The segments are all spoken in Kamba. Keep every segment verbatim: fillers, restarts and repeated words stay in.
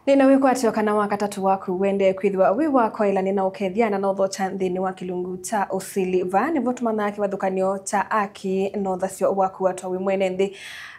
Nĩna wĩkwatyo kana wa katatũ waku wendee kwĩthĩwa wĩ wa kwaĩla, nĩna ũkethya na nothokya nthĩnĩ wa kĩlungu kya ũsili. Vaa nĩvo tũmanyaa kĩvathũkany'o kya aki na ũthasyo wa kwĩw'atwa wĩ mwene nthĩ.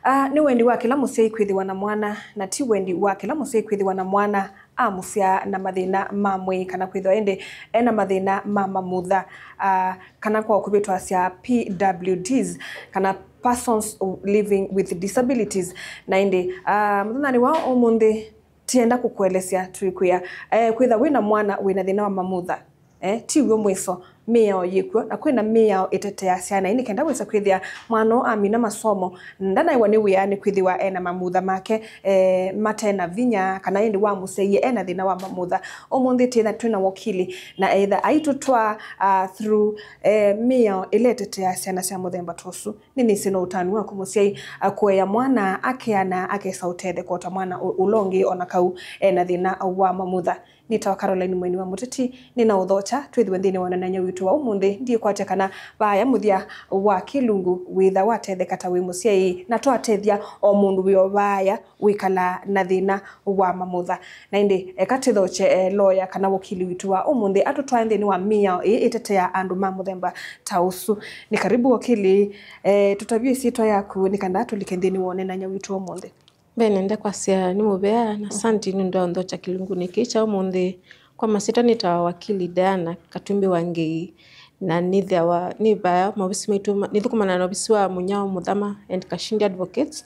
Ah, nĩ wendi wa kĩla mũsyai kwĩthĩwa na mwana, na ti wendi wa kĩla mũsyai kwĩthĩwa na mwana amũsyaa na mathĩna ma mwĩĩ kana kwĩthĩwa ĩndĩ ena mathĩna ma mamutha, ah, kana kwa ũkuvĩ twasya P W Ds, kana persons living with disabilities. Na ĩndĩ, ah, mũthenyanĩ wa ũmũnthĩ, tienda kũkũelesya twĩkwĩa, eh, kwĩtha wĩ na mwana wĩ na thĩna wa mamutha, eh, ti w'o mwĩso. Mĩao yĩkw'o, na kwĩna mĩao ĩteteaa syana ii nĩ kenda wĩsa kwĩthĩa mwana ũũ amina masomo, ndanaĩwa nĩ wĩa nĩ kwĩthĩwa ena mamutha make, eh, mate na vinya, kana ĩndĩ wamũsyaie ena thĩna wa mamutha. Ũmũnthĩ tĩna twĩna wakili, na etha aitũtwaa, ah, through, eh, mĩao ĩla ĩteteaa syana sya mũthemba ta ũsu. Nĩnĩsĩ no ũtanu waku mũsyai, ah, kũea mwana akeana akesa ũtetheka o ta mwana ũ-, ũla ũngĩ ona kau ena thĩna wa mamutha. Nĩtawa Caroline Mweni wa Mũteti, nĩna ũthokya twĩthĩwe nthĩnĩ wa ũneenany'a witũ wa ũmũnthĩ. Ndiĩkwatya kana vaaya mũthya wa kĩlungu wĩtha watetheka ta wĩ mũsyai, na twatethya o mũndũ wĩ o vaaya wĩkalaa na thĩna wa mamutha. Na ĩndĩ eka tĩthokye, eh, loya kana wakili witũ wa ũmũnthĩ atũtwae nthĩnĩ wa mĩao ĩĩ ĩteteaa andũ ma mũthemba ta ũsu. Nĩ karibu wakili, eh, tũtavye ĩsyĩtwa yaku nĩ kana tũlike nthĩnĩ wa ũneenany'a witũ wa ũmũnthĩ. Mbee nende kwasya nĩ mũvea na asanti nũndũ wa ũnthokya kĩlungunĩ kĩĩ kya ũmũnthĩ. Kwa masyĩtwa nĩtawa wakili Diana Katumbi wa Ngei, na nĩthĩawa nĩ vaya maovisi maitũ ma-, nĩthũkũmanaa na ovisi wa Mũnyao Mũthama and Kashindi Advocates,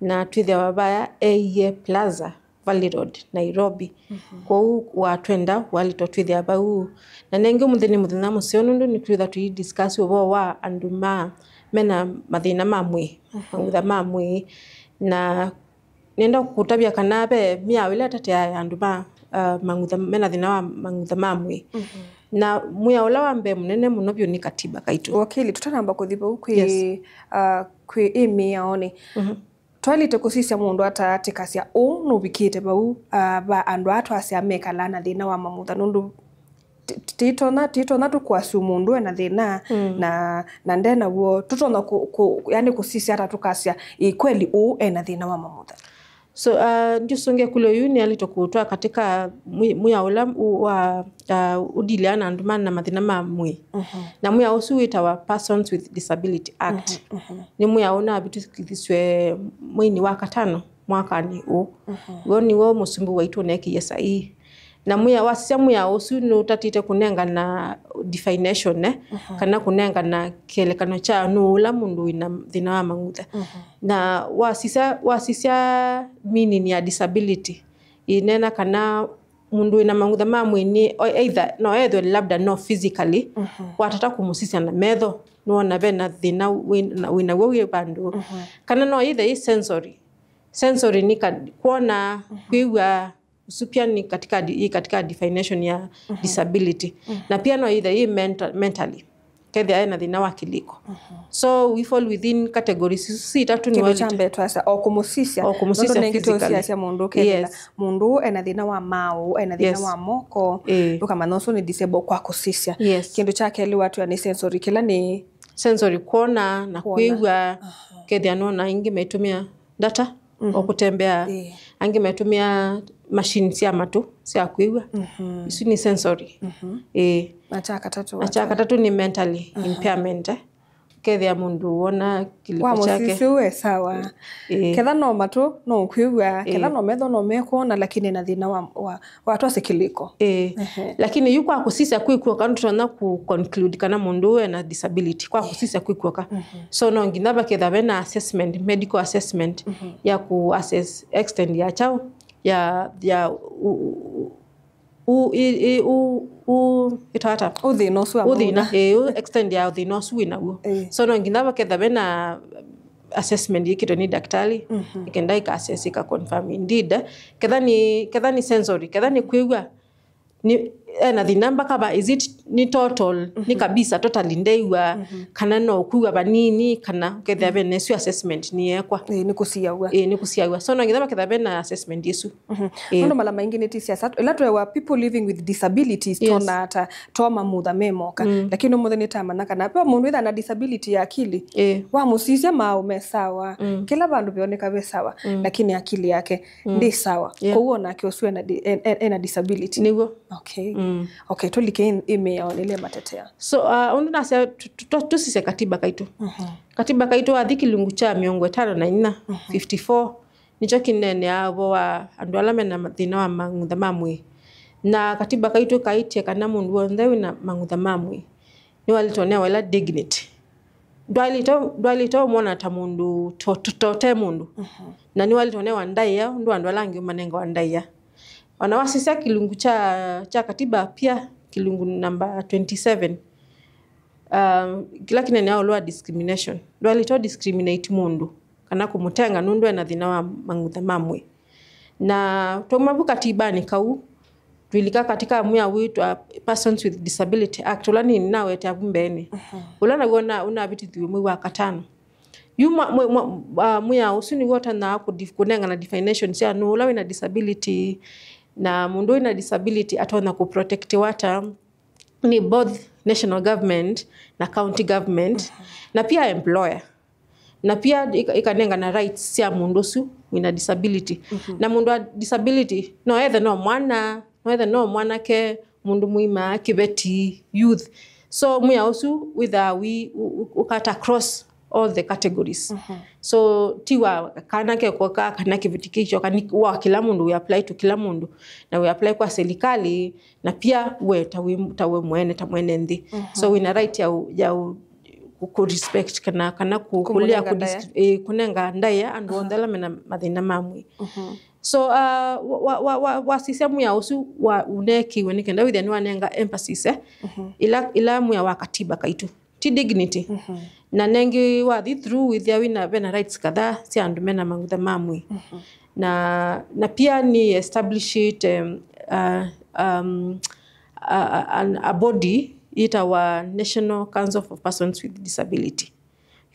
na twĩthĩawa vaya A E A Plaza, Valley Road, Nairobi. Kwoou watwenda walĩtwa twĩthĩa vau. Na nengĩ ũmũnthĩ nĩ mũthenya mũseo nũndũ nĩtwĩtha tũi discuss ũvoo wa andũ ma mena mathĩna ma mwĩĩ, mamutha ma mwĩĩ. Na nenda kũtavya kana ve mĩao ĩla ĩteteaa andũ ma, uh, mang'utha, mena thĩna wa mang'utha ma mwĩĩ. Na mwĩao ũla wa mbee mũnene mũno vyũ nĩ katiba kaitũ. Wakili, tũtanamba kũthi vau kwĩ, Yes. uh, kwĩ ĩ mĩaonĩ. Twaĩlĩte kũsisya mũndũ ataatĩkasya ũũ nũvikĩte vau, uh, va andũ aa twasya mekalaa na thĩna wa mamutha, nũndũ ti-, ti-, titonya, titonya tũkũasyu mũndũ ena thĩna na, na ndenaw'o, tũtonya kũ-, kũ-, yani kũsisya ata tũkasya ĩ kweli ũũ ena thĩna wa mamutha. So, uh, ndiũsũngĩa kũlyo yu nĩalĩtwe kũtwa katika mwi-, mwĩao ũla u-, wa, uh, ũdilĩaa na andũ mena mathĩna ma mwĩĩ. Na mwĩao ũsu wĩtawa Persons with Disability Act. Nĩ mwĩao ũnavĩtũkĩthisw'e mweinĩ wa katano mwakanĩ ũũ. W'o nĩw'o mũsumbĩ waitũ ũneekĩie saii. Na mwĩa-, wasisya mwĩao ũsu nũtatĩte kũnengana definition, eh, kana kũnengana kĩelekano kya nũũ ũla mũndũ wĩna thĩna wa mang'utha. Na wasisya, wasisya meaning ya disability, ĩneena kana mũndũ wĩna mang'utha ma mwĩĩ nĩ, o-, either no ethwe labda no physically, watata kũmũsisya na metho, nĩwona vena thĩna wĩ-, na-, wĩnaw'o wĩ vandũ. Kana no either ĩ sensory. Sensory nĩ ka-, kwona, kwĩw'a, ũsu pia nĩ katika di-, ĩ katika definition ya disability. Na pia no either ĩ menta-, mentally. Kethĩa ena thĩna wa kĩlĩko. So we fall within categories isu itatũ. Kĩndũ kya mbee twasa, o kũmũsisya. O kũmũsisya physically. Nũndũ nengĩ tũsiasya mũndũ ũkethela. Yes. Mũndũ ũũ ena thĩna wa maaũ, ena thĩna wa moko. Ĩĩ. Ndũkamanya ũsu nĩ disable kwa kũsisya. Yes. Kĩndũ kya kelĩ watwĩa nĩ sensory, kĩla nĩ sensory, kwona na kwĩw'a. Kethĩa nona aingĩ maitũmĩa ndata, o kũtembea. Ĩĩ. Angĩ metũmĩa machine sya matũ sya kwĩw'a. Isu nĩ sensory. Ĩĩ. Na kya katatũ, na kya katatũ nĩ mentally impairment, eh. Kethĩa mũndũ wona kĩlĩko kyake. Wamũsisya we sawa. Ĩĩ. Ketha no matũ, no kwĩw'a, ketha no metho, no mekwona, lakini ena thĩna wa, wa watwasya kĩlĩko. Ĩĩ. Ehe. Lakini yu kwa kũsisya kwĩ kw'oka, nĩtũtonya kũ conclude kana mũndũ ũũ ena disability kwa kũsisya kwĩ kw'oka. So no nginya vaketha vena assessment, medical assessment ya kũ assess extent ya kyaũ, ya, ya u-, u-, u-, i-, i-, u-, u-, ĩtata. Ũthĩna ũsu wa ũthĩna, maũndũ. Ĩĩ, u-, extent ya ũthĩna ũsu wĩ naw'o. Ĩĩ. So no nginya vaketha vena assessment yĩkĩtwe nĩ daktari, nĩkenda ĩka assess, ĩka confirm indeed. Ketha nĩ, ketha nĩ sensory, ketha nĩ kwĩw'a, nĩ, ena thĩna mbaka va, is it nĩ total, nĩ kabisa, totally ndew'a, kana no ũkw'a vanini, kana ũkethĩa ve na ĩsu assessment nĩyekwa. Ĩĩ, nĩ kũsiaw'a. Ĩĩ, nĩ kũsiaw'a. So no nginya makethĩa ve na assessment ĩsu. Ĩĩ. Nũndũ mala maingĩ nĩ ti siasa. Ĩla twewa people living with disabilities, yes, tona ata, to mamutha me moka. Lakini ũmũnthĩ nĩtamanya kana ve mũndũ wĩtha na disability ya akili. Ĩĩ. Wamũsisya maũ me sawa. Kĩla vandũ veoneka ve sawa. Lakini akili yake ndĩ sawa. Yeah. Kwoou onake ũsu ena di-, en-, en-, ena disability. Nĩw'o. Okay. Okay, tũlike ĩ-, ĩmĩao nĩle matetea. So, uh, ũndũ nasya tu-, tu-, tu-, tũsisye katiba kaitũ. Katiba kaitũ wathi kĩlungu kya mĩongo ĩtano na inya, fifty-four, nĩkyo kĩneeneaa ũvoo wa andũ ala mena ma-, thĩna wa mang'utha ma mwĩĩ. Na katiba kaitũ kaĩtye kana mũndũ w'onthe wĩna mang'utha ma mwĩĩ nĩwaĩlĩte ũnewa ĩla dignity. Ndwaĩlĩte, ndwaĩlĩte ũmwona ta mũndũ to-, to-, tote mũndũ. Na nĩwaĩlĩte ũnewa ndaĩa ũndũ andũ ala angĩ manengawa ndaĩa. Ona wasisya kĩlungu kya, kya katiba pia, kĩlungu namba twenty-seven, um, kĩla kĩneeneaa ũlũ wa discrimination. Ndwaĩlĩte discriminate mũndũ kana kũmũtenga nũndũ ena thĩna wa mang'utha ma mwĩĩ. Na twauma vu katibanĩ kau, twilika katika mwĩao wĩtwa Persons with Disability Act, ũla nĩnĩ nawetea vu mbeenĩ. Ũla naw'o na-, ũnavĩtĩthiw'e mwei wa katano. Yu mwa-, mwa-, mwa-, ah, mwĩao ũsu nĩw'o ũtanyaa kũ-, kũnengana definition sya nũũ ũla wĩna disability, na mũndũ wĩna disability atonya kũ-protectiwa ata nĩ both national government na county government, na pia employer. Na pia ĩka-, ĩkanengana rights sya mũndũ ũsu wĩna disability. Na mũndũ wa disability no ethe no mwana, no ethe no mwanake, mũndũ mũima, kĩveti, youth. So mwĩao ũsu wĩthaa wĩ-, ũ-, ũ-, ũkata across all the categories. So ti wa kana ke koka kana kĩveti kĩkyo, kana wa kĩla mũndũ, we apply to kĩla mũndũ, na we apply kwa serikali, na pia we ta wĩ, ta we mwene, ta mwene nthĩ. So wĩna right ya ũ-, ya ũ-, kũ-, kũ-respect kana, kana kũ-, kũlea kũ-, kũnenga ndaĩa andũ onthe ala mena mathĩna ma mwĩĩ. So, uh, wa, wa, wa, wasisya mwĩao ũsu wa ũneekiwe nĩ kenda wĩthĩa nĩwanenga emphasis, eh, ila, ila mwĩao wa katiba kaitũ. Ti dignity. Na nengi wathi through wĩthĩa wĩna, vena rights kadhaa sya andũ mena mang'utha ma mwĩĩ. Na, na pia nĩ establish it, um, uh, um, a, a, an, a body yĩtawa National Council for Persons with Disability.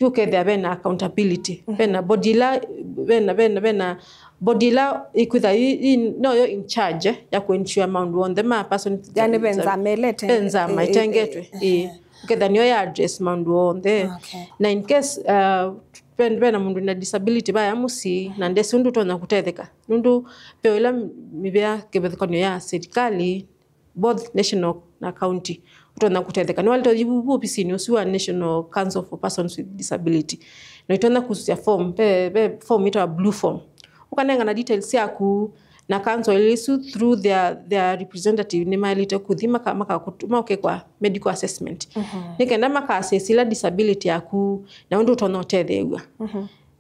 Yu ũkethĩa vena accountability. Vena body ila, vena, vena, vena body ila ĩkwĩtha i, i, noyo in charge, eh, ya kũ-ensure maũndũ onthe ma person. Yani ve nzama ĩlete. Ve nzama ĩtengetwe. Ĩĩ. Ũkethĩa nĩyo ya address maũndũ onthe. Okay. Na in case, uh, ve, vena mũndũ na disability vaya mũsyĩ, na ndesĩ ũndũ ũtonya kũtetheka. Nũndũ ve ĩla mĩvea kĩvathũkany'o ya serikali, both national na county, ũtonya kũtetheka. Nĩwaĩlĩte ũthi vu, vu ovisinĩ ũsu wa National Council for Persons with Disability. Na ũtonya kusya form, ve, ve form ĩtawa blue form. Ũkanengana details syaku, na council ĩsu through their, their representative nĩmaĩlĩte kũthi maka-, makakũtuma ũke kwa medical assessment. Nĩ kenda maka assess ĩla disability yaku, na ũndũ ũtonya ũtetheew'a.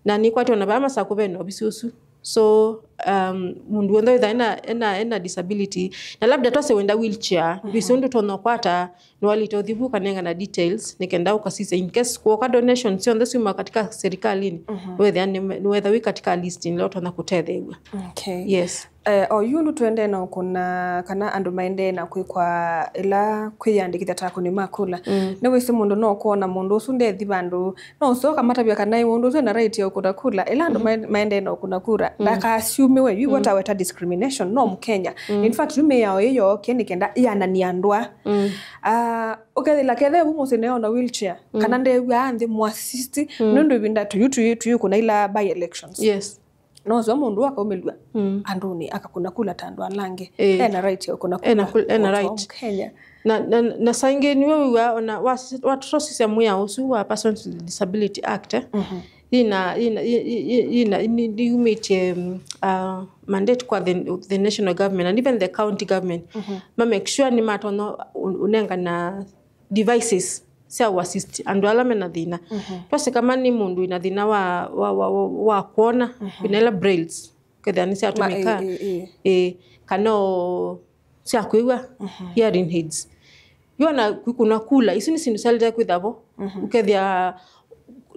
Na nĩkwatĩ ona vaa Masakũ vena ovisi ũsu. So, um, mũndũ w'onthe wĩtha ena, ena, ena disability, na labda twase wenda wheelchair, ndwĩsĩ ũndũ ũtonya ũkwata, nĩwaĩlĩte ũthi vu ũkanengana details, nĩ kenda ũkasisya in case kwoka donation syonthe syuma katika serikalini, nĩwethĩa nĩ, nĩwetha wĩ katika list ĩla ũtonya kũtetheew'a. Okay. Yes. Eh, o yu nũtũendee na ũkũna kana andũ maendee na kwĩkwa ĩla kwĩyandĩkĩthya ta akũni ma kula. Nĩwĩsĩ mũndũ no kwona mũndũ ũsu ndethi vandũ, no ũsooka matavya kana ĩ mũndũ ũsu ena right ya ũkũna kula. Ĩla andũ mae-, maendee na ũkũna kura, ndakasiumiwe, yu wĩw'a ta weta discrimination, no Mũkenya. In fact, yu mĩao ĩyo yookie nĩ kenda ĩananie andũ aa. Ah, ũkethĩla kethe vu mũsyĩ neona wheelchair, kana ndew'aa nthĩ mũ assist, nũndũ ĩvinda tũyu tũyĩ, tũyĩ kũna ila by elections. Yes. No sio mũndũ akaumĩlw'a andũnĩ akakũna kula ta andũ ala angĩ. Ĩĩ. Ena right ya kũna kula. Ena kul-, ena right. Kenya. Na, na, na saa ingĩ nĩwe wĩw'aa ona wa-, watũsisya mwĩao ũsu wa Persons with Disability Act, eh? Yĩna, yĩna, yĩ-, yĩ-, yĩ-, yĩna, nĩ, nĩyumĩtye, mm, uh, mandate kwa the, the national government and even the county government. Ma make sure nĩmatonya ũ-, ũnengana devices sya ũ assist andũ ala mena thĩna. Twasye kama nĩ mũndũ wĩna thĩna wa, wa, wa, wa, wa kwona, wĩna ila brailles, ũkethĩa nĩsyatũmĩka. Ĩĩ, kana o sya kwĩw'a, hearing aids. Yona kwĩkũna kula, isu nĩ syĩndũ syaĩlĩte kwĩtha vo. Ũkethĩa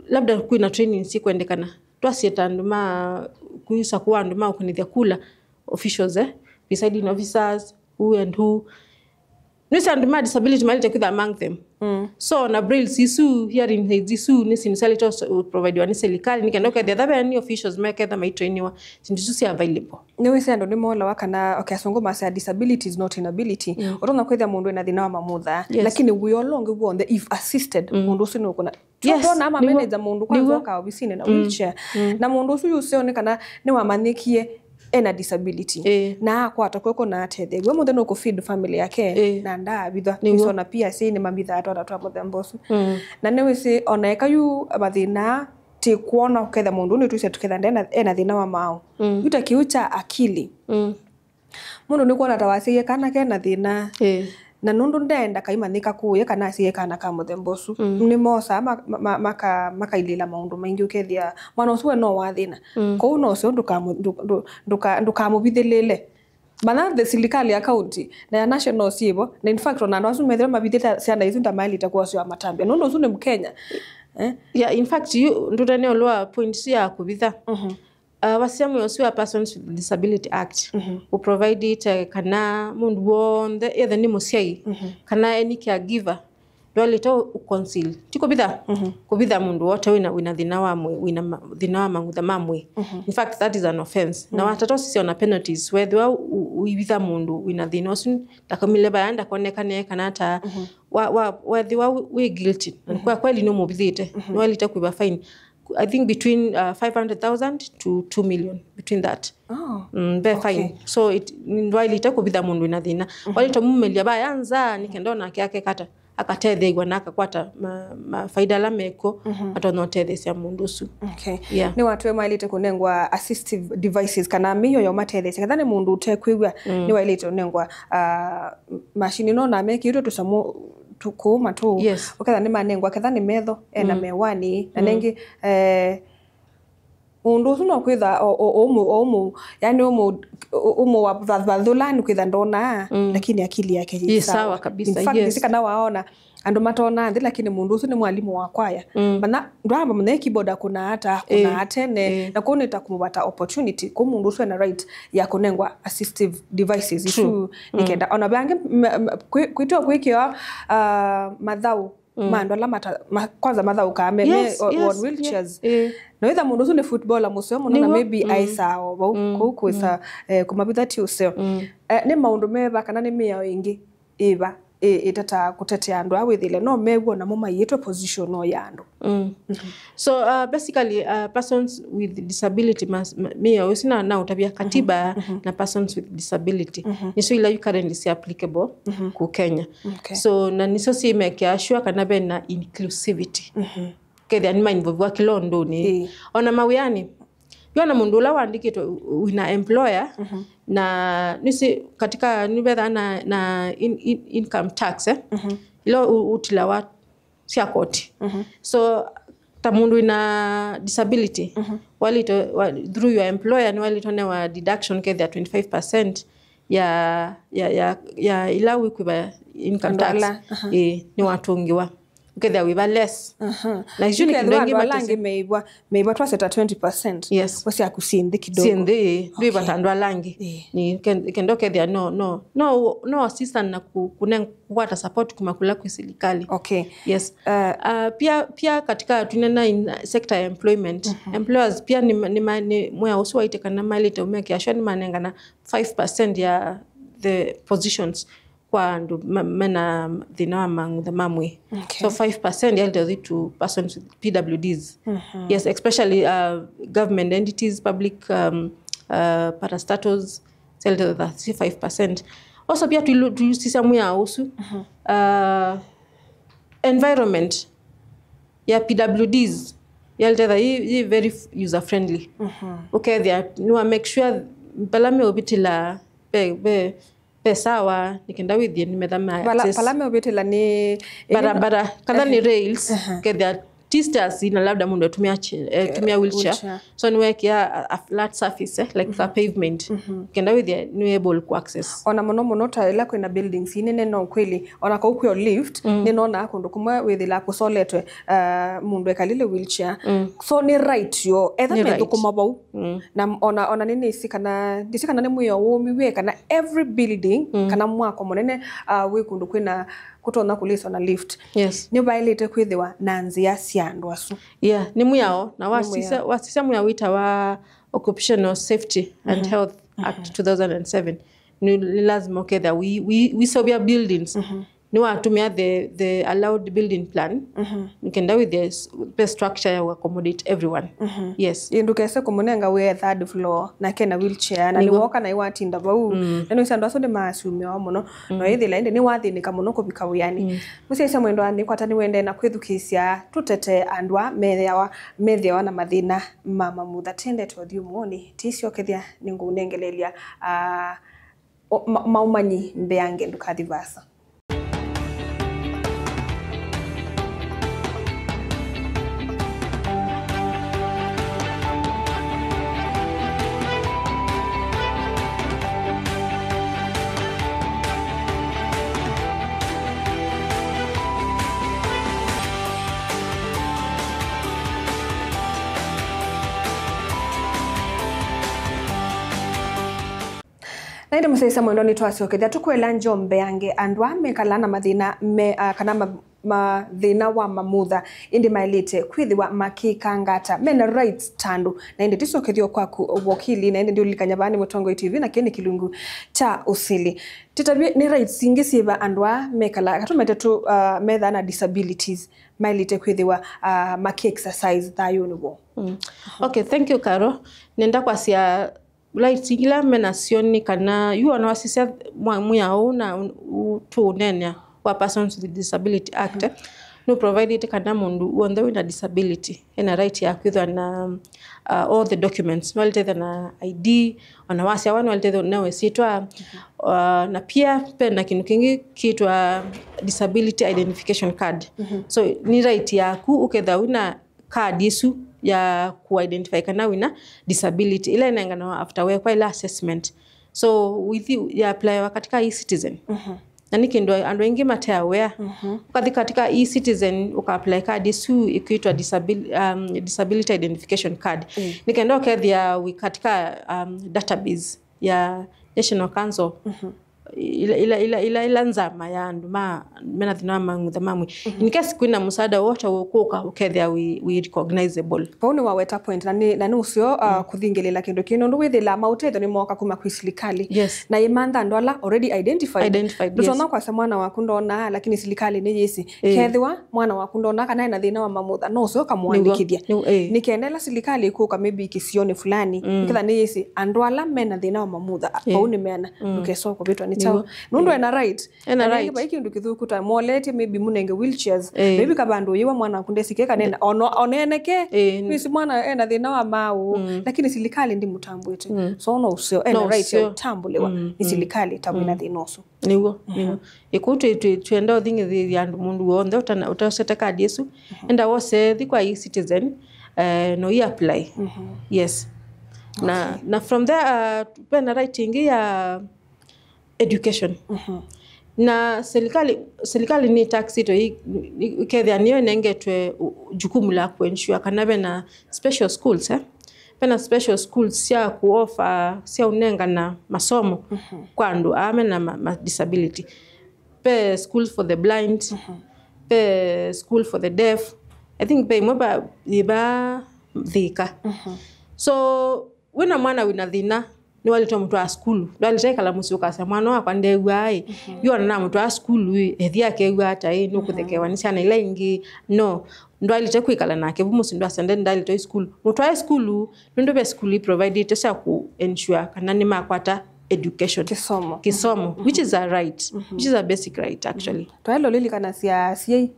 labda kwĩna training syĩkwendekana. Twasye ta andũ ma kwĩsa kwa andũ ma ũkũnĩthya kula, officials, eh, presiding officers, who and who. Nĩsĩ andũ ma disability maĩlĩte kwĩtha among them. Mm. So na brailles isu, hearing aids isu, nĩ syĩndũ syaĩlĩte ũs- ũprovidiwa nĩ serikali, nĩ kenda ũkethĩa etha ve any officials meketha maitrainiwa syĩndũ isu syĩ available. Nĩwĩsĩ andũ nĩmolawa kana, okay, asũngũ masya disability is not inability. Mm. Ũtonya kwĩthĩa mũndũ ena thĩna wa mamutha, yes, lakini wĩ ũla ũngĩ w'onthe, if assisted, mm, mũndũ ũsu nĩũkũna. Yes, tona nĩw'o. Amameneja mũndũ kwanza, nĩw'o, oka ovisinĩ na, mm, wheelchair. Mm. Na mũndũ ũsu yũseo nĩ kana nĩwamanyĩkie ena disability. Ĩĩ. Na akwata kw'oko na atetheew'a. Mũthenya ũkũfeed family yake, ĩĩ, na ndaavithwa. Nĩw'o. Nĩsona pia si nĩ mavithaa twata twa mũthemba ũsu. Mm. Na nĩwĩsĩ ona eka yu mathĩna ti kwona ũketha mũndũ nĩ twĩsĩ tũketha ndena ena thĩna wa maaũ. Mm. Yu ta kĩu kya akili. Mm. Mũndũ nĩkwona ta wasyaie kana kena thĩna. Ĩĩ. Na nũndũ ndenda kaimanyĩka kũũya kana asyaie kana ka mũthemba ũsu. Mm. Nĩmosaa ma- ma- ma- maka- makailĩĩla maũndũ maingĩ ũkethĩa mwana ũsu we no wa thĩna. Mm. Kwoou no ũseo ndũkamũ- ndũ- ndũ- ndũka- ndũkamũvithĩlĩle. Mana the silikalĩ ya county na ya national syĩvo, na in fact ona andũ asu methĩwa mavithĩte syana isu ndamaĩlĩte kũoswa matambya nũndũ ũsu nĩ Mkenya. Eh? Yeah, in fact, you ndũtene ũlwa point isu ya kũvitha. Mhm. Uh, wasya mwĩao ũsu wa Persons with Disability Act, mhm, ũprovidĩte kana mũndũ w'onthe, either nĩ mũsyai, mhm, kana any caregiver, ndwaĩlĩte ũ- ũconceal. Ti kũvitha? Mhm. Kũvitha mũndũ wote wĩna, wĩna thĩna wa mwĩ, wĩna ma- thĩna wa mang'utha ma mwĩ. Mhm. In fact, that is an offense. Na, mhm, watata ũsisya ona penalties, wethĩwa ũ- ũivitha mũndũ wĩna thĩna ũsu, ndakamile vaya, ndakonekane kana ata, mhm, wa- wa- wethĩwa wĩ guilty, na, mhm, kwa kweli nĩũmũvithĩte, mhm, nĩwaĩlĩte kũĩva fine. I think between, uh, five hundred thousand to two million, between that. Oh, mm, ve, okay, fine. So it, ndwaĩlĩte kũvitha mũndũ wĩna thĩna. Mhm. Waĩlĩte mũmĩlya vaya nza, nĩ kenda onake akekata, akatetheew'a na akakwata ma- mafaida ala mekw'o, mhm, atonya ũtetheesya mũndũ ũsu. Okay. Yeah. Nĩwatwĩe maĩlĩte kũnengwa assistive devices kana mĩio ya ũmatetheesya. Ketha nĩ mũndũ ũtekwĩw'a, mm, nĩwaĩlĩte ũnengwa, ah, machine ĩno na mekĩĩtwe tũsamũ tũ- kũũma tũũ. Yes. Ũketha nĩmanengwa, ketha nĩ metho, ena, mm, mewani, na, mm, nengĩ, eh, mũndũ ũsu no kwĩtha o- o- o ũmũ- o ũmũ- yani ũmũ- ũmũvathũla nĩ kwĩtha ndonaa, mm, lakini akili yake yĩ, yĩ sawa, sawa kabisa, in fact, yes, ĩsĩ kana waona andũ matonaa nthĩ, lakini mũndũ ũsu nĩ mwalimũ wa kwaya. Mm. Mana ndwamba mũnye keyboard akũnaa ata, akũnaa, eh, tene, eh, na kũu nĩ ta kũmũvata opportunity, kũu mũndũ ũsu ena right ya kũnengwa assistive devices isu. True. Mm. Nĩ kenda ona ve angĩ m- m- kwĩ- kwĩtwa kwĩkĩwa, ah, mathaũ, mm, ma andũ ala mata- ma- kwanza mathaũkaa me- me- yes, o- yes, on wheelchairs. Yeah. Eh. Na wĩtha mũndũ ũsu nĩ footballer mũseo mũno na, nĩw'o, maybe, mm, aĩsaa o vau, mm, kũu kwĩsa, mm, eh, kũmavitha ti ũseo. Mm. Eh, nĩ maũndũ meva kana nĩ mĩao ĩngĩ ĩva ĩ- ĩtataa kũtetea andũ aa wĩthĩle no mew'o namo maiĩtwe position o ya andũ? Mm. Mhm. So, uh, basically, uh, persons with disability mas- ma- mĩao ĩsu na- naũtavya katiba, mhm, mhm, na persons with disability, mhm, nĩsyo ila yu currently si applicable, mhm, ku Kenya. Okay. So na nĩsyo syĩmekea sure kana vena inclusivity. Mhm. Kethĩa nĩmainvolviwa kĩla ũndũnĩ. Ĩĩ. Ona mawĩanĩ, yona mũndũ ũla wandĩkĩtwe wĩna employer, mhm, na nĩsĩ katika nĩvethaa na, na in, in, income tax, eh? Mhm. Ila ũ- ũtilawa sya koti. Mhm. So ta mũndũ wĩna disability, mhm, waĩlĩte wa- through your employer nĩwaĩlĩte newa deduction kethĩa twenty-five percent ya, ya, ya, ya ila wĩkwĩva income tax. Andũ ala, aha. Ĩĩ, nĩwatũngĩwa. Ũkethĩa wĩva less. Aha. Na icio nĩ kĩndũ kĩngĩ andũ ala angĩ meĩvwa, meĩvwa twaseta twenty percent. Yes. Kwa syaku syĩ nthĩ kidogo. Syĩ nthĩ, ĩĩ. Okay. Ndwĩva ta andũ ala angĩ. Ĩĩ. Nĩ ken- kenda ũkethĩa no, no, no, no assistant na ku- kũne- kũkwata support kuma kũla kwĩ silikalĩ. Okay. Yes. Uh, uh, pia, pia katika tunena in sector ya employment, mhm, employers pia nĩ, nĩ, nĩ mwĩa ũsu waĩte kana maĩlĩte ũmekĩa sure nĩmanengana five percent ya the positions kwa andũ ma- mena thĩna wa mang'utha ma mwĩĩ. Okay. So five percent yaĩlĩte ũthi to persons with P W Ds. Mhm. Yes, especially, uh, government entities, public, um, uh, parastatals, syaĩlĩte thirty-five percent. Also pia tũilu- tũilusisya mwĩao ũsu. Mhm. Uh, environment ya P W Ds yaĩlĩte yĩ, yĩ very f- user friendly. Mhm. Ũkethĩa nĩwa make sure vala meũvĩtĩla ve, ve, ve sawa, nĩ kenda wĩthĩe nĩmetha ma vala, access vala meũvĩtĩla nĩ barabara, kana nĩ, ehe, rails, ehe, kethĩa ti stairs, na labda mũndũ etumia chi- eh, tumia wheelchair. Wheelchair. So nĩwekĩa a, a flat surface, eh, like a pavement. Kenda wĩthĩe nĩ able ku access. Ona mũno mũno ta ĩla kwĩna buildings inene, no kweli, ona kau kwĩo lift, nĩnonaa kũndũ kũmwe wĩthĩla kũsoletwe, uh, mũndũ ekalile wheelchair. So nĩ right yo, etha methũkũma vau. Na m- ona, ona nĩ nĩsĩ kana, ndĩsĩ kana nĩ mwĩao wũmiw'e kana every building kana mwako mũnene, uh, wĩ kũndũ kwĩna kũtonya kũlĩswa na lift. Yes. Nĩvaĩlĩte kwĩthĩwa na nzĩa sya andũ asu. Yeah, nĩ mwĩao. Na wasisya, wasisya mwĩao wĩtawa Occupational Safety and Health Act two thousand and seven. Nĩ, nĩ lazima ũkethĩa wĩ, wĩ, wĩseũvya buildings. Nĩwatũmĩa the, the allowed building plan. Nĩkenda wĩthĩe s- ve structure ya accommodate everyone. Yes. Ĩ ndũkese kũmũnenga wĩ third floor na kena wheelchair, na nĩw'o, nĩwoka na iwatinda vau. Na nĩwĩsĩ andũ asu nĩmaasumĩawa mũno. Na ĩthĩla ĩndĩ nĩwathĩnĩka mũno kũvika wĩanĩ. Mũsyaĩĩsya mwendwa, nĩkwata nĩwendee na kwĩthukĩĩsya tũtete andũ aa methĩawa, methĩawa na mathĩna ma mamutha. Tĩendete ũthyũmũonĩ, tĩsyokethya nĩngũũnengeleelya, ah, o- ma- maũmanyi mbeange, ndũkathi vaasa. Na ĩndĩ mũsyaĩĩsya mwendwa, nĩtwasyokethya tũkwĩla njombea angĩ andũ aa mekalaa na mathĩna me, ah, kana ma- mathĩna wa mamutha, ĩndĩ maĩlĩte kwĩthĩwa makĩkanga ata, mena rights ta andũ. Na ĩndĩ tĩsyokethya kwaku wokili, na ĩndĩ ndiũlilikany'a vaa nĩ Mũtongoi T V na kĩĩ nĩ kĩlungu kya ũsili. Tĩtavye nĩ rights ingĩ syĩva andũ aa mekalaa, katũmete tũ, uh, methaa na disabilities, maĩlĩte kwĩthĩwa, uh, makĩ exercise thayũnĩ woo. Mm. Okay, thank you, Carol. Nenda kwasya rights ila menasyo nĩ kana yu ona wasisya mwa- mwĩao ũũ na ũ- tũũneenea wa Persons with Disability Act, nĩ provided kana mũndũ w'onthe wĩna disability ena right ya kwĩthwa na, uh, all the documents. Nĩwaĩlĩte na I D, ona wasyawa nĩwaĩlĩte newe syĩtwa, uh, na pia pena kĩndũ kĩngĩ kĩtwa disability identification card. So nĩ right yaku ũkethwa wĩna card ĩsu ya ku identify kana wĩna disability, ĩla ĩnenganawa after wekwa ĩla assessment. So with you, ya applyawa katika e-citizen. Na nĩ kĩndũ andũ aingĩ mate aware. Ũkathi katika e-citizen, ũka apply card ĩsu ĩkwĩtwa disabil- um, disability identification card. Nĩ kenda ũkethĩa wĩ katika, um, database ya National Council ila, ila, ila, ila, ila nzama ya andũ ma mena thĩna wa mang'utha ma mwĩĩ. In case kwĩna mũsaada wote ũkũka, ũkethĩa wĩ, wĩ recognizable. Vau nĩ waweta point, na nĩ, na nĩ ũseo, uh, kũthingĩlĩla kĩndũ kĩu, nũndũ wĩthĩlaa maũtethyo nĩ mooka kuma kwĩ silikalĩ. Yes. Na ĩmantha andũ ala already identified. Identified, ndũtonya kwasya mwana waku ndonaa, lakini silikalĩ nĩ yĩsĩ. Kethĩwa mwana waku ndonaa kana ena thĩna wa mamutha, no ũseo kamũandĩkĩthya. Nĩw'o, nĩw'o, eh. Nĩ kenda ĩla silikalĩ ĩkũka maybe kĩsionĩ fulani, nĩketha nĩ yĩsĩ andũ ala mena thĩna wa mamutha, vau nĩ meana, ndũkesa kũvĩtwa nĩ kyaũ. Nũndũ ena right. Ena right. Vai kĩndũ kĩthũku ta moletye, maybe mũnenge wheelchairs. Eh. Maybe kavandũ ũyĩwa mwana waku ndesike kanena. Ona, oneneke. Eh. Wĩsĩ mwana ena thĩna wa maũ. Lakini silikalĩ ndĩmũtambwĩte. So no ũseo. Ena right ya ũtambũlĩwa nĩ silikalĩ ta wĩna thĩna ũsu. Nĩw'o, nĩw'o. Ĩkũu twĩ, twĩ, twĩenda ũthing'ithĩthya andũ, mũndũ w'onthe ũtana- ũtaosete kadi ĩsu, enda wose thi kwa e-citizen, eh, no i apply. Yes. Na, na from there, uh, vena right ĩngĩ ya education. Na serikali, serikali nĩ taxĩtwe i- i- ĩkethĩa nĩyo ĩnengetwe u- jukumu la kuensure kana vena special schools, eh? Vena special schools sya kuofa, sya ũnengana masomo kwa andũ aa mena ma, ma disability. Ve schools for the blind, ve school for the deaf. I think ve imwe va, yĩ va Thika. So wĩna mwana wĩna thĩna, nĩwaĩlĩte ũmũtwaa sukulu. Ndwaĩlĩte ĩkala mũsyĩ ũkasya, "Mwana wakwa ndew'aa ĩ, yu ona namũtwaa sukulu ĩ, ethi akew'a ata ĩ, nũkũthekewa nĩ syana ila ingĩ?" No, ndwaĩlĩte kwĩkala nake vu mũsyĩ, ndwasya, "Nde-, ndaĩlĩte sukulu." Mũtwae sukulu, nũndũ ve sukulu iprovidĩte sya kũ ensure kana nĩmakwata education. Kĩsomo. Kĩsomo, which is a right, which is a basic right actually. Twaĩle ũlilikana sya asyai.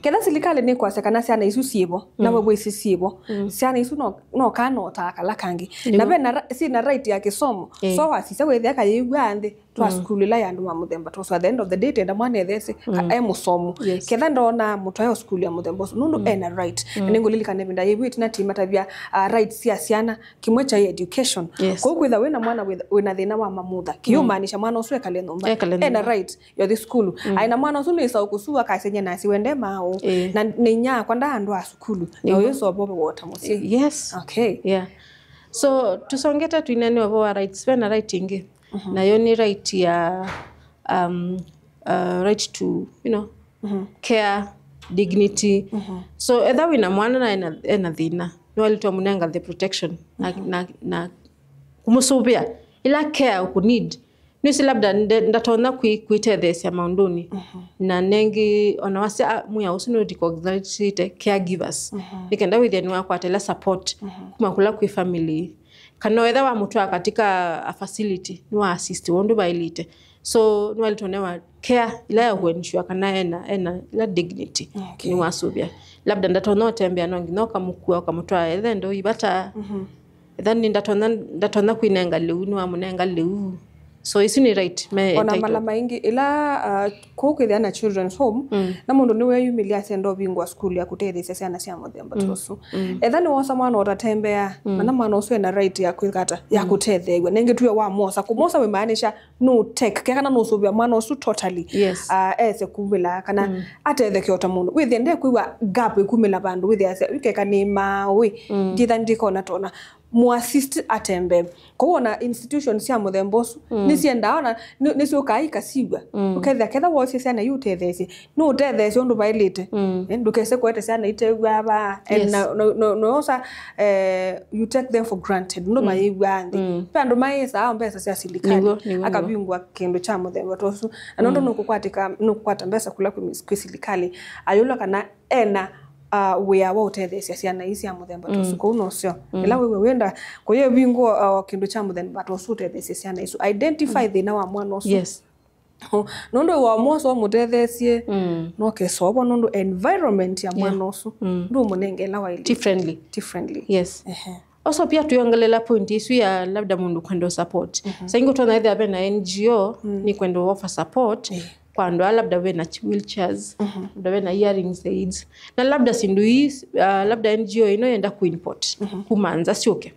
Ketha silikalĩ nĩkwasya kana syana isu syĩvo, na we wĩsĩ syĩvo, syana isu no, no kana ũtaa kala kangĩ. Na ve na ra- syĩ na right ya kĩsomo. So wasisya wĩthĩa kayĩw'a nthĩ twa sukulu ĩla ya andũ ma mũthemba ta ũsu. At the end of the day, tenda mwana ethesye e mũsomu. Ketha ndona mũtwae o sukulu ya mũthemba ũsu, nũndũ ena right. Na nĩngũlilikana ĩvinda yĩvu ĩtina timatavya uh, rights sya syana, kĩmwe kyaĩ education. Kwoou kwĩtha wĩna mwana wĩ- wĩna thĩna wa mamutha, kĩyũmaanisha mwana ũsu ekale nyũmba. Ekale nyũmba. Ena right yothi sukulu. Aĩ na mwana ũsu nĩsa ũkũsua akasya nyie nasi wende maũ. Na nĩ inya akwa ndaa andũ a sukulu. Na ũyũ sovo wota mũsyĩ. Yes. Okay. Yeah. So tusongete tuinene ũvoo wa rights, vena right ingĩ. Nayo nĩ right ya um, uh, right to, you know, care, dignity. So etha wĩna mwana na ena, ena thĩna, nĩwaĩlĩtwe mũnenga the protection na, na, na kũmũsũvĩa ĩla care ũkũ need. Nĩsĩ labda nde- ndatonya kwĩ- kwĩtetheesya maũndũnĩ. Na nengĩ ona wasya ah, mwĩa ũsu nĩ recognize caregivers. Nĩ kenda wĩthĩa nĩwakwata ĩla support kuma kũla kwĩ family. Kana wetha wamũtwaa katika a facility, nĩwa assist ũndũ vaĩlĩte. So nĩwaĩlĩtwe newa care ĩla ya kũensure kana ena, ena ĩla dignity. Nĩwasũvĩa labda ndatonya ũtembea, no nginya ũkamũkua ũkamũtwaa ethe ndo ivata. Etha nĩ ndatonya, ndatonya kwĩnenga lĩu, nĩwamũnenga lĩu. So isu nĩ right me Ona mala maingĩ ĩla uh, kũu kwĩthĩa na children's home, na mũndũ nĩweyumĩlya asenda ũvingũa sukulu ya kũtetheesya syana sya mũthemba ta ũsu. Etha nĩwosa mwana ũtatembea, mana mwana ũsu ena right ya kwĩkata ya kũtetheew'a. Nengĩ tuwe wamwosa, kũmwosa wĩmaanisha no take care kana nũsũvĩa mwana ũsu totally. Yes. Uh, ese kuvĩla kana atetheke o ta mũndũ wĩthĩa ndekwĩw'a gap ĩkumĩla vandũ wĩthĩa asya wĩkeka nĩ maũĩ nditha ndikona tona mũassist atembee. Kwoou ona institution sya mũthemba ũsu nĩsyendaa ona nĩ- nĩsyũkaa ikasiw'a. Ũkethĩa ketha wosie syana iu ũtetheesye, nĩ ũtetheesye ũndũ vaĩlĩte. Eh, ndũkese kũete syana itew'aa vaa. And na- na- na- noosa eh, you take them for granted, nũndũ mayĩw'aa nthĩ. Ve andũ mayĩsaa mbesa sya silikalĩ. Nĩw'o, nĩw'o, nĩw'o. Akavingũa kĩndũ kya mũthemba ta ũsu. Na nũndũ nũkũkwatĩka, nũkũkwata mbesa kũla kwĩ mis- kwĩ silikalĩ. Ayũlwa kana ena uh, wĩa wa ũtetheesya syana ii sya mũthemba ta ũsu kũu nosyo. Ĩla wĩw'a wĩenda kũyĩvingũa uh, kĩndũ kya mũthemba ta ũsu ũtetheesye syana isu, identify thĩna wa mwana ũsu. Yes. Nũndũ wamwosa ũmũtetheesye no kesovo nũndũ environment ya mwana ũsu ndũmũnenge ĩla waĩlĩte. Differently. Differently. Yes. Ehe. Also pia tuiongelela point isu ya labda mũndũ kwenda support. Saingi ũtona ethĩa vena N G O nĩ kwenda offer support kwa andũ ala labda vena wheelchairs, labda vena hearing aids. Na labda sindu ii uh, labda N G O ino yenda kuimport kuma nza syũke.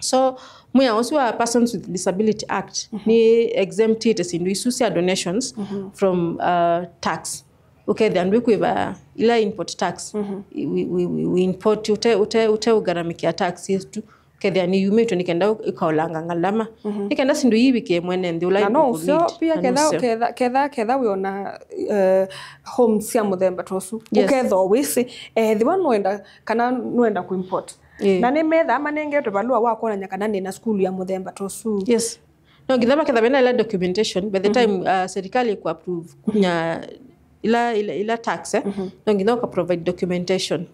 So mwĩa ũsu wa Persons with Disability Act nĩ exemptĩte sindu isu sya donations from uh, tax. Ũkethĩa ndwĩkwĩva ila import tax. We, we, we, we import ũte, ũte, ũte ũgaramĩkĩa tax yetu. Ũkethĩa nĩ yumĩtwe nĩ kenda ĩkaolanga ngalama. Nĩ kenda sindu iivikĩe mwene nthĩ ũla. Na no ũseo pia ketha ketha ketha ketha wĩona uh, home sya mũthemba ta ũsu. Yes. Ũkethwa wĩsĩ ethĩwa nũenda kana nũenda kuimport. Na nĩmethaa manengetwe valũa wa kwonany'a kana nĩna sukulu ya mũthemba ta ũsu. Yes. No nginya vaketha vena ila documentation by the time uh, serikali ku approve kunya ila, ila, ila tax eh? No nginya uka provide documentation.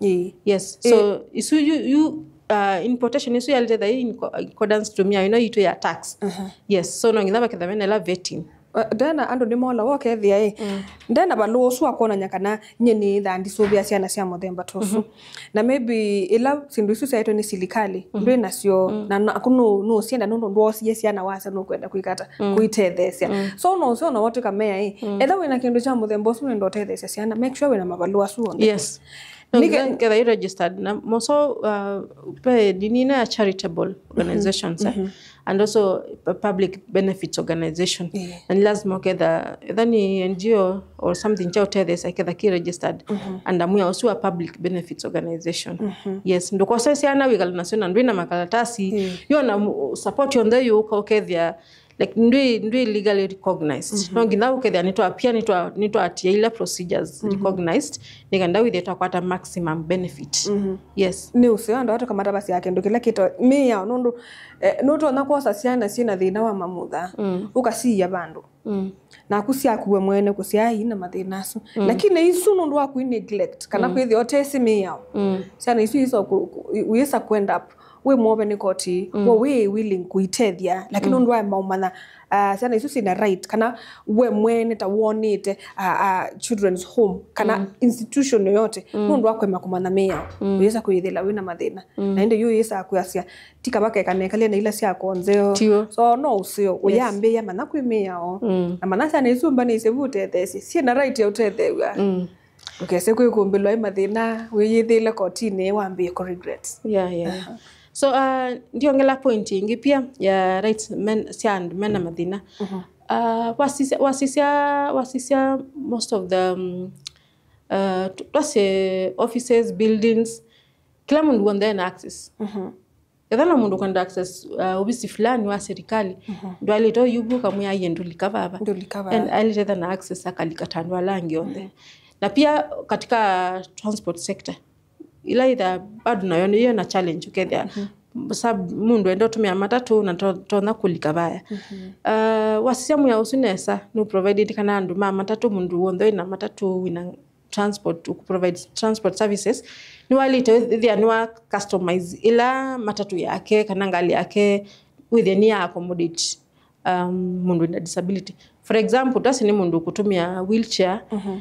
Yes. So isu you, you uh, importation isu yalitethia in accordance to me ino itu ya tax. Yes. So no nginya vaketha vena ila vetting. Ndena andũ nĩmolawa ũkethĩa ĩ ndena valũa ũsu wa kwonany'a kana nyie nĩĩthaa ndisũvĩa syana sya mũthemba ta ũsu. Na maybe ĩla syĩndũ isu syaĩtwe nĩ silikalĩ ndwĩ nasyo na naku nũũsyenda nũndũ ndwoosie syana wasya nũkwenda kwĩkata kũitetheesya. So no ũseo na watwĩka mea ĩ etha wĩna kĩndũ kya mũthemba ũsu nĩenda ũtetheesya syana, make sure wĩna mavalũa asu onthe. Yes. Nĩketha i registered na moso uh, pe ndini ina ya charitable organizations eh? And also a public benefits organization. Na nĩ lazima ũketha etha nĩ N G O or something kya ũtetheesya ketha ki registered under mwĩa ũsu wa public benefits organization. Yes, ndũkose syana wĩkala nasyo na ndwĩna makalatasi yona support yonthe yũka ũkethĩa like ndwĩ ndwĩ legally recognized. No nginya ũkethĩa nĩtwa pia nĩtwa nĩtwatia ila procedures recognized nĩkenda wĩthĩe twakwata maximum benefit. Yes. Nĩ ũseo andũ atũkamata vasya kĩndũ kĩla kĩto mĩao nũndũ eh, nũtonya kwosa syana syĩna thĩna wa mamutha ũkasiia vandũ naku syakuwe mwene kũsyaa ii na mathĩna asu. Lakini isu nũndũ wa kwĩ neglect kana kwĩthĩa ũtesĩ mĩao syana isu iso wĩsa kuenda wĩ mwove nĩ koti, mm, we wĩ willing kũitethya, lakini, mm, nũndũ wa maũmanya, uh, syana isu syĩna right, kana we mwene ta wonĩte, uh, uh, children's home, kana, mm, institution yoyote, mm, nũndũ wa kwema kũmanya mĩao, mm, ũyĩsa kwĩthĩla wĩna mathĩna. Mm. Na ĩndĩ yu ũyĩsa kwĩasya, ti kava keka nekalie na ila syakwa nzeo. Tiyo. So no ũseo, yes, ũyambĩĩa manya kwĩ mĩao. Mm. Na manya syana isu mba nĩsĩ vu ũtetheesye. Syĩna right ya ũtetheew'a. Mm. Ndũkese kwĩkũmbĩlwa ĩ mathĩna, wĩyĩthĩle kotinĩ, wambĩĩe kũ regret. Yeah, yeah, yeah. Aha. So, uh, ndiongela point ĩngĩ pia ya rights men, sya andũ mena mathĩna. Mhm. Uh, wasisya, wasisya, wasisya most of the, um, uh, tw-, twasye offices, buildings, kĩla mũndũ w'onthe ena access. Mhm. Ethĩwa no mũndũ ũkwenda access, uh, ovisi fulani wa serikali, mhm, ndwaĩlĩte ũyuvu ũkamwĩa aiye ndũlika vava. Ndũlika vava. And aĩlĩte etha na access akalika ta andũ ala angĩ onthe. Mhm. Na pia katika transport sector, ila itha bado nayo nĩyo na challenge ũkethĩa, mhm, sa mũndũ enda ũtũmĩa matatũ na to-, tonya kũlika vaya. Mhm. Uh, wasisya mwĩa ũsu nesa, nũ provided kana andũ ma matatũ, mũndũ w'onthe wĩna matatũ, wĩna transport, kũ provide transport services, nĩwaĩlĩte wĩthĩa nĩwa customize ĩla matatũ yake kana ngalĩ yake wĩthĩa nĩ ya accommodate, um, mũndũ wĩna disability. For example, twasye nĩ mũndũ ũkũtũmĩa wheelchair. Mhm.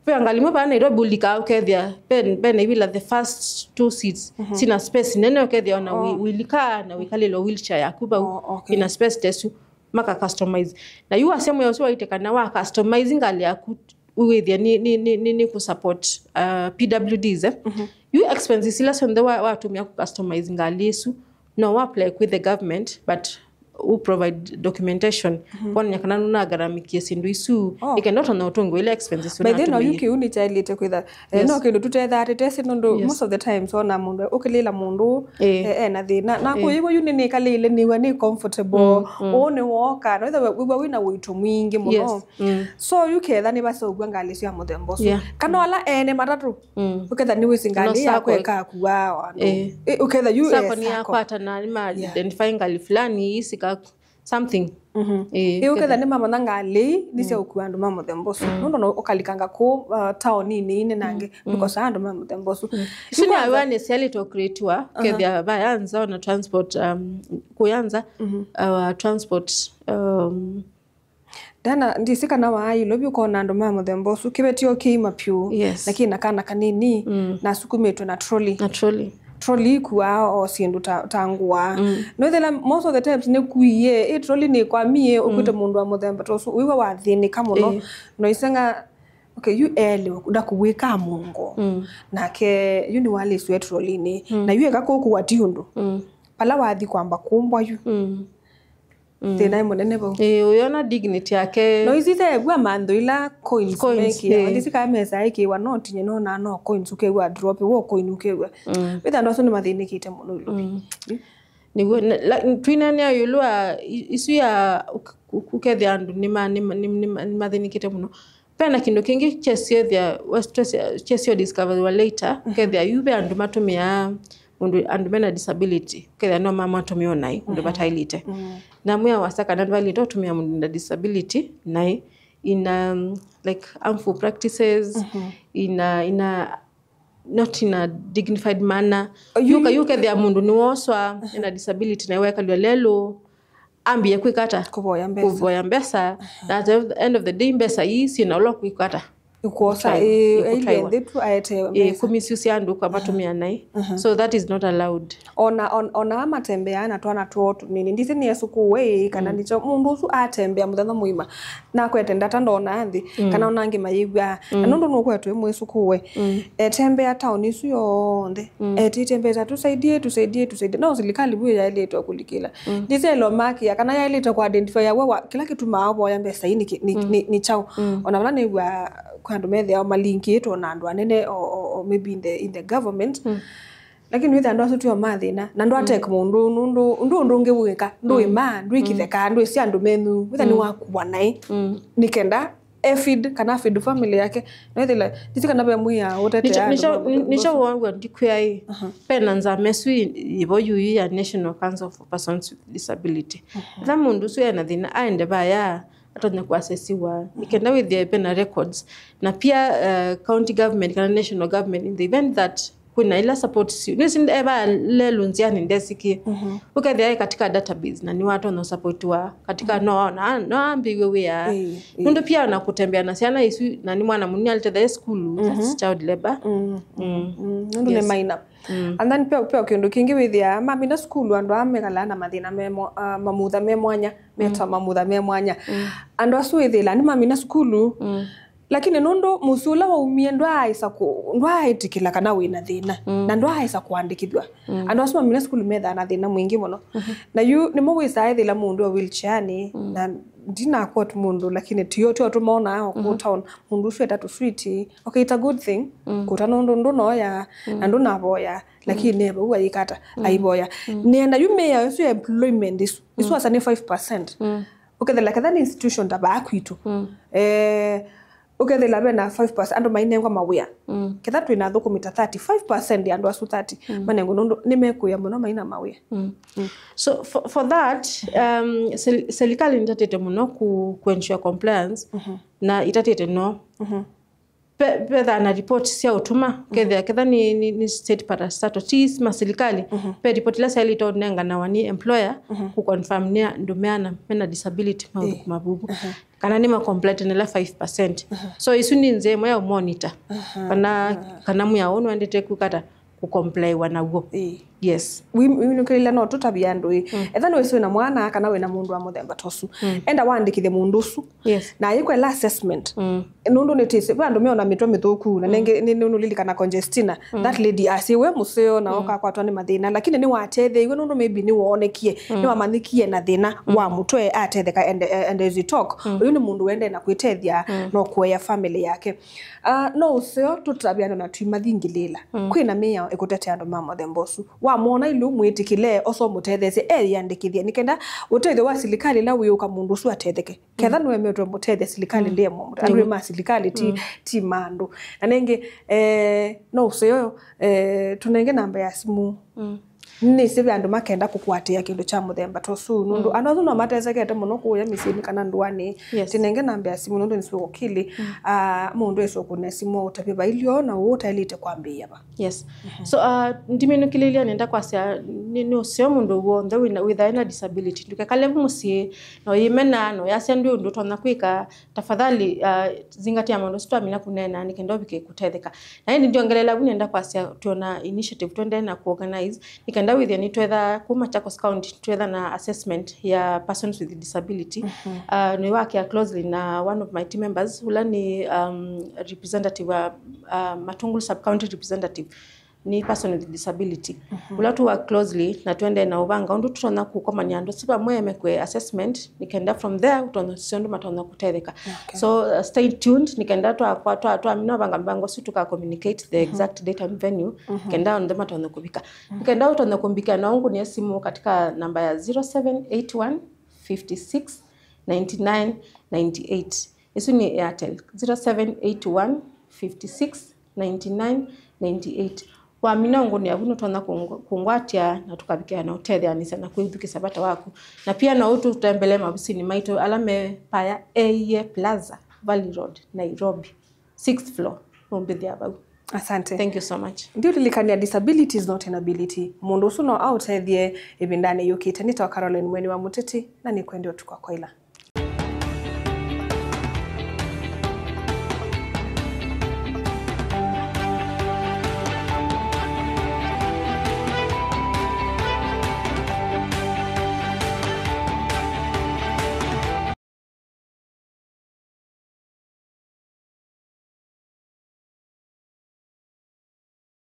Ve ngalĩ imwe vaa Nairobi ũlikaa ũkethĩa ve, ve na ivila the first two seats, mhm, sina space nene ũkethĩa ona wĩ-, oh, wĩlikaa na wĩkalĩlwa wheelchair yaku vau, oh, okay, ina space tesu maka customize. Na yu wasya mwĩa ũsu waĩte kana wa customize ngalĩ yaku wĩthĩa nĩ, nĩ, nĩ, nĩ, nĩ kũ support, uh, P W Ds, eh? Mhm. Yu expenses ila syonthe wa, watũmĩa kũ customize ngalĩ ĩsu, no wa apply kwĩ the government, but u provide documentation, mhm, kwonany'a kana nũnagharamikie syĩndũ isu, oh, nĩ kenda ũtonya ũtũngĩwa ila expenses. By the way, no yu ũnatũmĩie. Kĩu nĩkyaĩlĩte kwĩtha, eh, yes, no kĩndũ tũtethaa tũtesĩ nũndũ, yes, most of the times ona mũndũ, ũkĩlĩla mũndũ, eh, eh, ena thĩna. Na, eh, kũyĩw'a yu nĩnĩkalĩile nĩw'a nĩ comfortable, mm, mm, ũũ nĩwoka, na wĩthĩwa wĩw'a wĩna ũito mwingĩ mũno. Yes. Mm. So, yu ketha nĩvaseũvw'a ngalĩ sya mũthemba ũsu. Yeah. Kana ala ene matatũ, mm, ũketha nĩwĩsĩ ngalĩ, no, yakwa sacco ĩkakuaa andũ. Eh. Eh, ũketha yu, sacco eh, nĩyakwatana, nĩma, yeah, identify ngalĩ fulani, isika something. Mhm. Eh, eh, ũketha nĩmamanya ngalĩ nĩ sya, mm, ũkua andũ ma mũthemba ũsu. Mm. Nũndũ no ũkalikanga kũu, uh, taoninĩ inenange, mm, mm, ndũkosaa andũ ma mũthemba ũsu. Mm. Isu nĩ awareness yaĩlĩte kũcreatiwa, aha, kethĩa vaya nza ona transport, um, kũya nza, mhm, uh, transport, um, Dana, ndisi kana waaĩlwe vyũ kwona andũ ma mũthemba ũsu, kĩvetio kĩima vyũ, yes, na kĩna kana kanini, mm, na asukumĩtwe na trolley. Na trolley. Trolley ikuaa o syĩndũ ta, ta ngũa. Mm. Nwĩthĩla most of the times nĩkuie, ĩ trolley nĩkwamie, mm, ũkwĩte mũndũ wa mũthemba ta ũsu, wĩw'a wathĩnĩka mũno. Ĩĩ. No isenga, okay, yu elewa, ndakũwĩka mũngo. Mm. Nake yu nĩwalĩswe trolley-inĩ. Mm. Na yu eka kũkũwa ti ũndũ. Mm. Pala wathi kwamba kũmbwa yu. Mm. Mm. Thĩna nĩ mũnene vau. Ĩĩ, ũyona dignity yake. No isi teew'a mantho ila coins, coins mekĩawa. Ĩĩ. Ndisi kaa mesa ĩkĩwa no tinye no na no coins ũkew'a drop, wo coin ũkew'a. Mm. Wĩtha andũ asu nĩmathĩnĩkĩte mũno ĩlovi. Mm. Nĩw'o, na, la, twinanea ĩũlũ wa i-, isu ya ũk-, ũk-, ũkethĩa andũ nĩma-, nĩma-, nĩma-, nĩma-, nĩmathĩnĩkĩte mũno. Vena kĩndũ kĩngĩ kyesyo ethĩa, kyesyo discoverwa later, mhm, kethĩa yu ve andũ matũmĩaa mũndũ, andũ mena disability, kethĩa no mamatũmĩa o naĩ ũndũ, mhm, vataĩlĩte. Mm. Na mwĩa wasa kana ndwaĩlĩte ũtũmĩa mũndũ na disability naĩ in, um, like, harmful practices, mhm, in a, in a, not in a dignified manner. Yu, yu, yu kethĩa mũndũ nĩwoswa, mhm, ena disability na wekalw'a lelũ, ambie kwĩka ata? Kũvoya mbesa. Kũvoya mbesa. Aha. Na at the end of the day, mbesa ii syĩna ũla kwĩka ata? Ikuosa, ĩkũtwaiwa. Ĩĩ, ĩkũtwaiwa. Ĩĩ, nthĩ tu aete mbesa. Ĩĩ, kũmisuse andũ kwa, aha, matumia naĩ. Aha. So that is not allowed. Ona, on-, ona amatembeaa na twana twoo tũnini. Ndisi nĩ esũkũwe ĩĩ, kana, mm, nĩkyo mũndũ ũsu atembea mũthenya mũima. Nakwete ndata ndona nthĩ, mm, kana ona angĩ mayĩw'aa. Na, mm, nũndũ nũkwetwe mwĩsũkũwe. Mm. Etembea taoni isu yonthe. Mm. Etĩte mbesa, "Tusaidie, tusaidie, tusaidie." No silikali vu yaĩlĩtwe kũlikĩla. Mm. Ndiselo makia, kana yaĩlĩte kũ identify ya wa, kĩla kĩtumaa ũvoya mbesa ii nĩ kĩ-, nĩ, mm, nĩ, nĩ kyaũ. Mm. Ona vala nĩw'a kwĩ andũ methĩawa malinkĩtwe na andũ anene o, o, o maybe in the, in the government. Mm. Lakini wĩthĩa andũ asu tio ma thĩna, na ndwateke, mm, mũndũ, nũndũ, ndũ ũndũ ũngĩ wĩka, ndwĩ, mm, ma, ndwĩ, mm, kĩtheka, ndwĩ sya andũ menyu, wĩthĩa, mm, nĩwakua naĩ. Mm. Nĩ kenda e feed kana feed family yake. Na ĩthĩla, ndisi kana ve mwĩa ũtetea nĩkyo, andũ nĩkyo, ma mũthemba nĩkyo ũsu. Wow'a ndikwĩa ĩ, aha, pena nzama ĩsu yĩ-, yĩvo yuyu ya National Council for Persons with Disability. Aha. Ĩla mũndũ ũsu ena thĩna, aende vaya, atonya kũasesiwa. Aha. Nĩ kenda wĩthĩe pena records. Na pia, uh, county government kana national government, in the event that Kwĩna ila support si nĩsi eva lelu nziani ndesikie. Ũkethĩa e katika database na nĩwatonya support wa katika no aona no ambĩwe wĩa. Ĩĩ, ĩĩ. Nũndũ pia ona kũtembea na syana isu na nĩ mwana mũnini alitethea sukulu, that's child labor. Mm. Mm, nũndũ nĩ Yes. minor. And then pia pia kĩndũ kĩngĩ wĩthĩa mamina sukulu andũ aa mekalaa na mathĩna me mo- ah, mamutha me mwanya, metwa mamutha me mwanya. Andũ asu wĩthĩla nĩ mamina sukulu. Lakini nũndũ mũsyĩ ũla waumie ndwaaĩsa kũ- ndwaaĩtĩkĩla kana wĩna thĩna na ndwaaĩsa kũandĩkĩthw'a. Andũ asu mamina sukulu methaa na thĩna mwingĩ mũno. Na yu nĩmo wĩsaa ethĩla mũndũ wa wheelchair-nĩ na ndina quote mũndũ, lakini tio tio tũmonaa o kũu town, mũndũ ũsu eta tũswiti. Okay, it's a good thing. Kũta nũndũ ndũnoya na ndũnavoya, lakini nĩ vau ayĩkata aivoya. Nĩenda yu mĩao ĩsu ya employment ĩsu ĩsu asa nĩ five percent. Ũkethela ketha nĩ institution ta vaa kwitũ, eh, ũkethela vena five percent andũ mainengwa mawĩa. Ketha twĩna athũkũmi ta thirty, five percent ya andũ asu thirty manengwa nũndũ nĩmekwĩa mũno maina mawĩa. So for, for that, um, sel- serikali nĩtatĩte mũno ku, ku ensure compliance na itatĩte no pe- pethaa na report sya ũtũma kethĩa ketha nĩ, nĩ, nĩ state parastatal tis ma serikali pe report ila syaĩlĩte ũnenganawa nĩ employer ku confirm nĩ andũ meana mena disability maũthũkũma vuvu kana nĩ ma complete nĩla five percent. So isu nĩ nzĩa ĩmwe ya ũmonita kana kana mwĩao ũũ nũendete kũkata kũcomplaiwa naw'o. Ĩĩ. Yes. Wi- winũkĩlĩlya no tũtavye andũ ĩ etha nĩwĩsĩ wĩna mwana kana wĩna mũndũ wa mũthemba ta ũsu, enda waandĩkĩthye mũndũ ũsu. Yes. Na ayĩkwela assessment. Nũndũ nĩtĩsĩ ve andũ meona mĩtwe mĩthũku na nengĩ nĩ- nĩ- nũlilikana Conjestina, that lady asĩ we mũseo na ũkakwatwa nĩ mathĩna, lakini nĩwatetheeiwe nũndũ maybe nĩwoonekie nĩwamanyikie na thĩna wa mũtwe atetheka and, and as we talk ũyũ nĩ mũndũ wendee na kwĩtethya no kũea family yake. Ah, no ũseo tũtavye andũ na tũimathingĩlĩĩla. Kwĩna mĩao ĩkũtetea andũ ma mũthemba ũsu. Wamwona ilu mwĩtĩkĩle oso mũtetheesye eyĩandĩkĩthye nĩ kenda ũtethyo wa silikalĩ ĩla wĩũka mũndũ ũsu atetheke. Ketha nĩwemetwe mũtethya silikalĩ ndĩemwe andũ ma silikalĩ ti, ti ma andũ. Na nengĩ eh, no ũseo eh, tũnenge namba ya simũ. Nĩsĩ ve andũ makenda kũkũatĩĩa kĩndũ kya mũthemba ta ũsu nũndũ andũ asu no matesekete mũno kũũya mĩsyĩnĩ kana ndũanĩ. Yes. Tinenge namba ya simũ nũndũ nĩsĩ ũkili ah, mũndũ ĩsĩ ũkũne simũ ũtavye vailyo na ũũ ũtaĩlĩte kwambĩĩa va. Yes. So uh, ndiminũkĩlĩlya nenda kwasya nĩ, nĩ ũseo mũndũ w'onthe wĩna wĩthae na disability ndũkekale vu mũsyĩ no yĩmena no yasya ndwĩ ũndũ ũtonya kwĩka. Tafadhali uh, zingatia maũndũ asu twamina kũneena nĩ kenda ũvike kũtetheka. Na ĩndĩ ndiongelela vu nenda kwasya twĩona initiative twendee na kũorganize nĩ kenda wĩthĩa nĩtwetha kuma Machakos County twetha na assessment ya persons with disability. Uh, nĩwakĩa closely na one of my team members ũla nĩ um, representative wa uh, Matungulu sub county representative nĩ person with disability. Ũla tũ work closely na twendee na ũvanga ũndũ tũtonya kũkomania andũ asu vamwe mekwe assessment nĩ kenda from there ũtonya sisya ũndũ matonya kũtetheka. So uh, stay tuned nĩ kenda twakwa twa twamina ũvanga mĩvango ũsu tũka communicate the exact date and venue kenda onthe matonya kũvika. Nĩ kenda ũtonya kũmbĩkĩa no ngũnĩe simũ katika namba ya zero seven eight one fifty six ninety nine ninety eight. Ĩsu nĩ Airtel, zero seven eight one fifty six ninety nine ninety eight. Wamina ũngũnĩa vu nũtonya kũngwatĩa na tũkavikĩa na ũtetheanĩsya na kwĩthukĩsya vata waku. Na pia no ũtũtembelee maovisinĩ maitũ ala me Paya A E A Plaza, Valley Road, Nairobi, sixth floor. Nũmbĩthĩa vau. Asante. Thank you so much. Ndiũlilikania, disability is not inability. Mũndũ ũsu no aũtethye ĩvindanĩ yũkĩte. Nĩtawa Caroline Mweni wa Mũteti, na nĩkwendea ũtukũ wa kwaĩla.